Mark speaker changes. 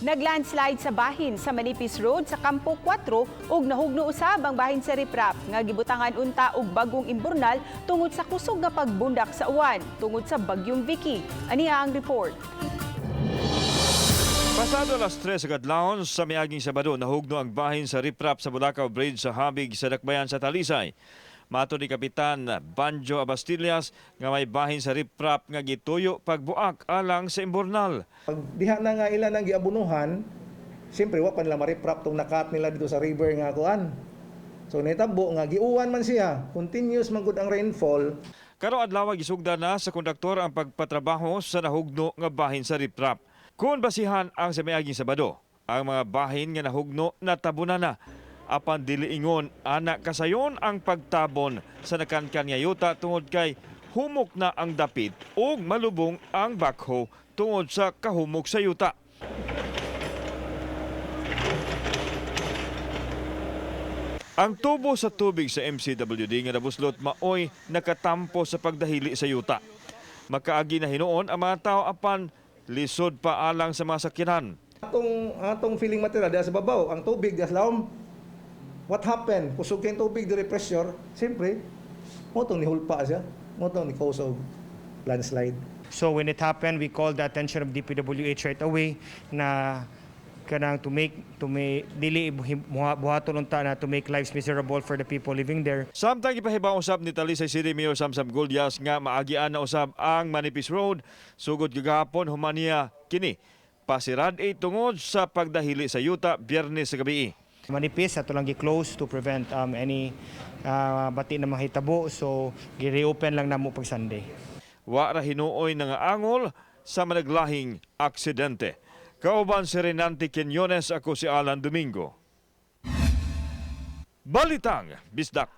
Speaker 1: Naglandslide sa bahin sa Manipis Road sa Kampo 4 ug nahugno usab ang bahin sa riprap nga gibutangan unta og bagong imburnal tungod sa kusog nga pagbundak sa uwan tungod sa bagyong Vicky. Aniya ang report.
Speaker 2: Pasado alas 3 sa kadlawon sa miaging Sabado, nahugno ang bahin sa riprap sa Bulacau Bridge sa Habig sa Dakbayan sa Talisay. Matod ni Kapitan Banjo Abastillas nga may bahin sa riprap nga gituyo pagbuak alang sa imburnal.
Speaker 3: Pag diha na nga ilan ang giabunuhan, siyempre wa pa nila mariprap tong nakat nila dito sa river nga kuan. So nitabo nga giuwan man siya, continuous man gud ang rainfall.
Speaker 2: Karong adlaw gisugda na sa konduktor ang pagpatrabaho sa nahugno nga bahin sa riprap. Kung basihan ang sa miaging Sabado, ang mga bahin nga nahugno natabunan na. Apan dili ingon ana kasayon ang pagtabon sa nakankan nga yuta tungod kay humok na ang dapit ug malubong ang backhoe tungod sa kahumok sa yuta. Ang tubo sa tubig sa MCWD nga nabuslot maoy nakatampo sa pagdahili sa yuta. Makaagi na hinuon ang mga tao apan lisod pa alang sa mga sakyanan.
Speaker 3: Atong atong filling material diha sa babaw, ang tubig diha sa lawom. What happened? Kusog kay tubig diri pressure, siyempre mo tong nihulpa siya, mo tong ni cause of landslide.
Speaker 4: So when it happened, we called the attention of DPWH right away na kanang to make dili buhaton unta na to make lives miserable for the people living there.
Speaker 2: Samtang gipahibaw usab ni Talisay City Mayor Samsam Guldias nga maagian na usab ang Manipis Road sugod gagahapon humaniya kini pasirad tungod sa pagdahili sa yuta Biyernes sa gabi.
Speaker 4: Manipis ato lang gi-close to prevent any bati na mahitabo, so gi-reopen lang namo pag Sunday.
Speaker 2: Wa ra hinuoy nga angol sa managlahing aksidente. Kauban si Renante Quinones, ako si Alan Domingo. Balitang Bisdak.